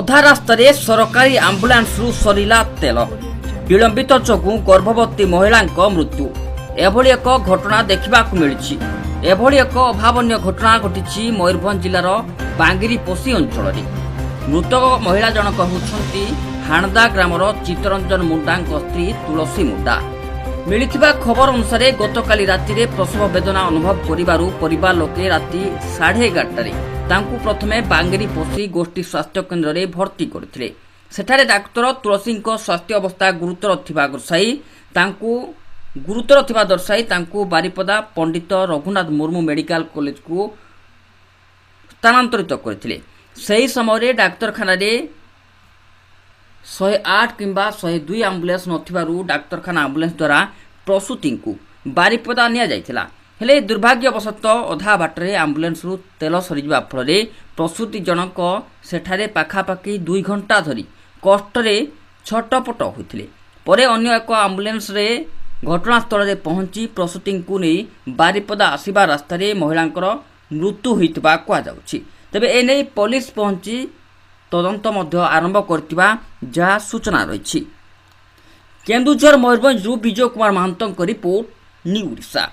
ଅଧା ରାସ୍ତାରେ ସରକାରୀ ଆମ୍ବୁଲାନ୍ସରୁ ସରିଲା ତେଲ। ବିଳମ୍ବିତ ଯୋଗୁଁ ଗର୍ଭବତୀ ମହିଳାଙ୍କ ମୃତ୍ୟୁ। ଏଭଳି ଏକ ଘଟଣା ଦେଖିବାକୁ ମିଳିଛି। ଏଭଳି ଏକ ଅଭାବନୀୟ ଘଟଣା ଘଟିଛି ମୟୂରଭଞ୍ଜ ଜିଲ୍ଲାର ବାଙ୍ଗିରିପୋଷି ଅଞ୍ଚଳରେ। ମୃତକ ମହିଳା ଜଣକ ହେଉଛନ୍ତି ହାଣଦା ଗ୍ରାମର ଚିତ୍ତରଞ୍ଜନ ମୁଣ୍ଡାଙ୍କ ସ୍ତ୍ରୀ ତୁଳସୀ ମୁଣ୍ଡା। ମିଳିଥିବା ଖବର ଅନୁସାରେ, ଗତକାଲି ରାତିରେ ପ୍ରସବ ବେଦନା ଅନୁଭବ କରିବାରୁ ପରିବାର ଲୋକେ ରାତି 11:30ରେ ତାଙ୍କୁ ପ୍ରଥମେ ବାଙ୍ଗିରିପୋଷି ଗୋଷ୍ଠୀ ସ୍ୱାସ୍ଥ୍ୟ କେନ୍ଦ୍ରରେ ଭର୍ତ୍ତି କରିଥିଲେ। ସେଠାରେ ଡାକ୍ତର ତୁଳସୀଙ୍କ ସ୍ୱାସ୍ଥ୍ୟ ଅବସ୍ଥା ଗୁରୁତର ଥିବା ଦର୍ଶାଇ ତାଙ୍କୁ ବାରିପଦା ପଣ୍ଡିତ ରଘୁନାଥ ମୁର୍ମୁ ମେଡିକାଲ କଲେଜକୁ ସ୍ଥାନାନ୍ତରିତ କରିଥିଲେ। ସେହି ସମୟରେ ଡାକ୍ତରଖାନାରେ 108 କିମ୍ବା 102 ଆମ୍ବୁଲାନ୍ସ ନଥିବାରୁ ଡାକ୍ତରଖାନା ଆମ୍ବୁଲାନ୍ସ ଦ୍ୱାରା ପ୍ରସୂତିଙ୍କୁ ବାରିପଦା ନିଆଯାଇଥିଲା। ହେଲେ ଦୁର୍ଭାଗ୍ୟବଶତଃ ଅଧା ବାଟରେ ଆମ୍ବୁଲାନ୍ସରୁ ତେଲ ସରିଯିବା ଫଳରେ ପ୍ରସୂତି ଜଣକ ସେଠାରେ ପାଖାପାଖି 2 ଘଣ୍ଟା ଧରି କଷ୍ଟରେ ଛଟପଟ ହୋଇଥିଲେ। ପରେ ଅନ୍ୟ ଏକ ଆମ୍ବୁଲାନ୍ସରେ ଘଟଣାସ୍ଥଳରେ ପହଞ୍ଚି ପ୍ରସୂତିଙ୍କୁ ନେଇ ବାରିପଦା ଆସିବା ରାସ୍ତାରେ ମହିଳାଙ୍କର ମୃତ୍ୟୁ ହୋଇଥିବା କୁହାଯାଉଛି। ତେବେ ଏନେଇ ପୋଲିସ ପହଞ୍ଚି ତଦନ୍ତ ମଧ୍ୟ ଆରମ୍ଭ କରିଥିବା ଯାହା ସୂଚନା ରହିଛି। କେନ୍ଦୁଝର ମୟୂରଭଞ୍ଜରୁ ବିଜୟ କୁମାର ମହାନ୍ତଙ୍କ ରିପୋର୍ଟ, ନ୍ୟୁ ଓଡ଼ିଶା।